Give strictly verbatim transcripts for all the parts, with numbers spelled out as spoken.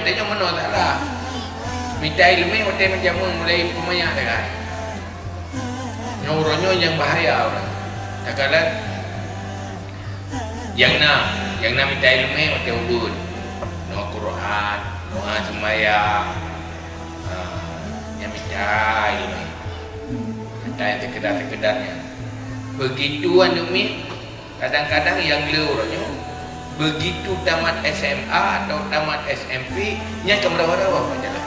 Tanyoe meunoe salah. Mita iéleumé watée meujameun mulai peumanyak sagai. Nyoe uroe nyoe nyang bahaya ureuëng. Takalon nyang na, nyang na mita iéleumé watée ubeut. Nyoe Quran, nyoe seumayang. Ha, nyang mita iéleumé. Mita nyang seukeudar-seukeudar nyan. Beugitu aneuk miet, kadang-kadang nyang le uroe nyoe, beugitu tamat S M A atau tamat S M P, nyan ka meurawa-rawa bak jalan.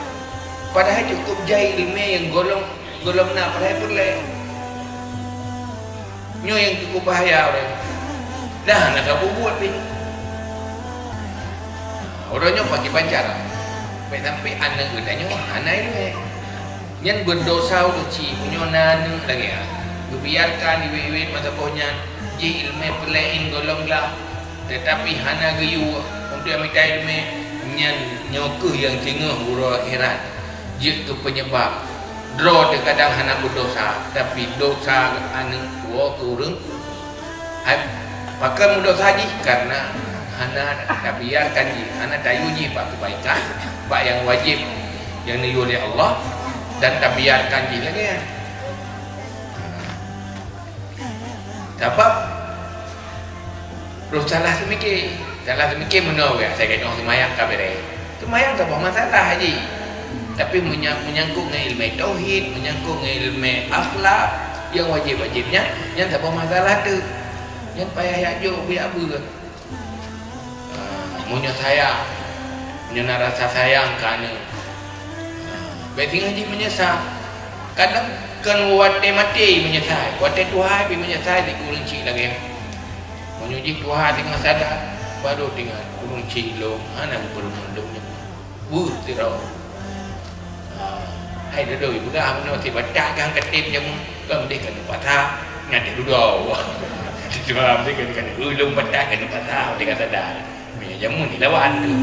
Padahai cukup jai iéleumé nyang gohlom, gohlom na, padahai peureulée. Nyoe nyang cukup bahaya ureuëng. Dah na ka bubuet pih. Uroe nyoe pakriban cara. Bèk sampai aneuk geutanyoe hana iéleumé. Nyan beudesya ureuëng chik, meunyoe na aneuk lagée nyan. Geubiarkan iwet-iwet masa boh nyan, jih iéleumé peureulée gohlom glah, teutapi hana geuyue untuk mita iéleumé, nyan nyoe kheueh nyang singoh uroe akhirat. Jeuet keu peunyeubab. Droe teuh kadang hana beudesya, tapi desya aneuk tuwoe keu ureuëng. Hai, pakon meudesya jih? Karena hana tabiarkan jih, hana tayue jih bak keubaikan, bak nyang wajéb nyang neuyue lé Allah, dan tabiarkan jih lagée nyan. Sabab roh salah seumike, salah seumike meunoe wéh, asai geunoe seumayang ka beureh. Seumayang saboh masalah jih. Tapi meunya-, meunyangkot ngon iéleumé tauhid, meunyangkot ngon iéleumé akhlak, nyang wajéb-wajéb nyan, nyan saboh masalah teuk. Nyan payah jak jok beuyak beuet. Ah, meunyoe sayang, meunyoe na rasa sayang keu aneuk, ah, bèk singoh jih meunyeusal. Kadang kon watèe maté meunyeusal, watèe tuha pih meunyeusal di ureueng chik lagèe nyan. Meunyoe jih tuha teungoh sadar, baru teuingat, "Ureueng chik lôn hana geupeurumoh lôn nyoe." Beuh, sidroe. Ah, hai dudoe, peugah meunoe sibatat nyang ka tem jameun, kon deh keuneuk pasa, nyan deh dudoe. Sidroe deh keuneuk, keuneuk ulôn batat keuneuk pasa, deh ka sadar. Meunyoe jameun dilawan tu.